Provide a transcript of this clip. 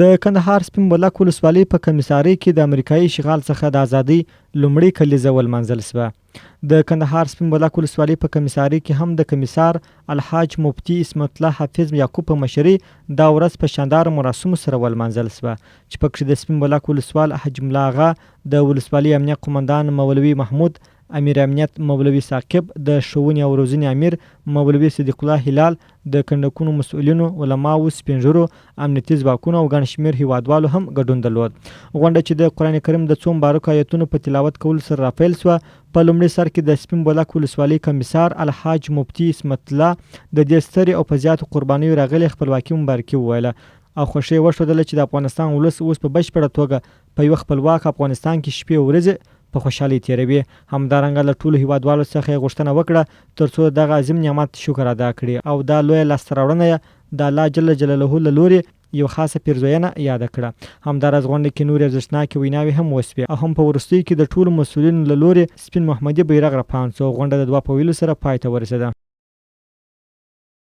د کندهار سپین بولدک ولسوالۍ په کمیسارۍ کې د امریکایي اشغال څخه د ازادۍ لومړۍ کلیزه ولمانځل شوه. د کندهار سپین بولدک ولسوالۍ په کمیسارۍ کې هم د کمیسار الحاج مفتي عصمت الله حافظ یعقوب په مشرۍ دا ورځ په شانداره مراسمو سره ولمانځل شوه چې پکښې د سپین بولدک ولسوال حاجي ملا اغا، د ولسوالۍ امنیه قومندان مولوي محمود، امیر امنیت مولوي ثاقب، د ښوونې او روزنې امیر مولوي صدیق الله هلال، د کنډکونو مسؤلینو، علماوو، سپین ږیرو، امنیتي ځواکونو او ګڼ شمېر هېوادوالو هم ګډون درلود. غونډه چې د قرآن کریم د څو مبارکو آیتونو په تلاوت کولو سره راپیل شوه، په لومړي سر کې د سپین بولدک ولسوالۍ کمیسار الحاج مفتي عصمت الله د دې سترې او په زیاتو قربانیو راغلې خپلواکي مبارکي وویله او خوښي یې وښودله چې د افغانستان ولس اوس په بشپړه توګه په یوه خپلواک افغانستان کې شپې او ورځې په خوشحالۍ تېروي. همدارنګه له ټولو هېوادوالو څخه یې غوښتنه وکړه تر څو د دغه عظیم نعمت شکر ادا کړي او دا لویه لاسته راوړنه یې د الله جل جلاله له لورې یوه خاصه پېرزوینه یاده کړه. همداراز غونډه کې نورې ارزښتناکې ویناوې هم وشوې او هم په وروستیو کې د ټولو مسؤلینو له لورې سپین محمدي بیرغ رپاند شو او غونډه د دعا په ویلو سره پای ته ورسېده.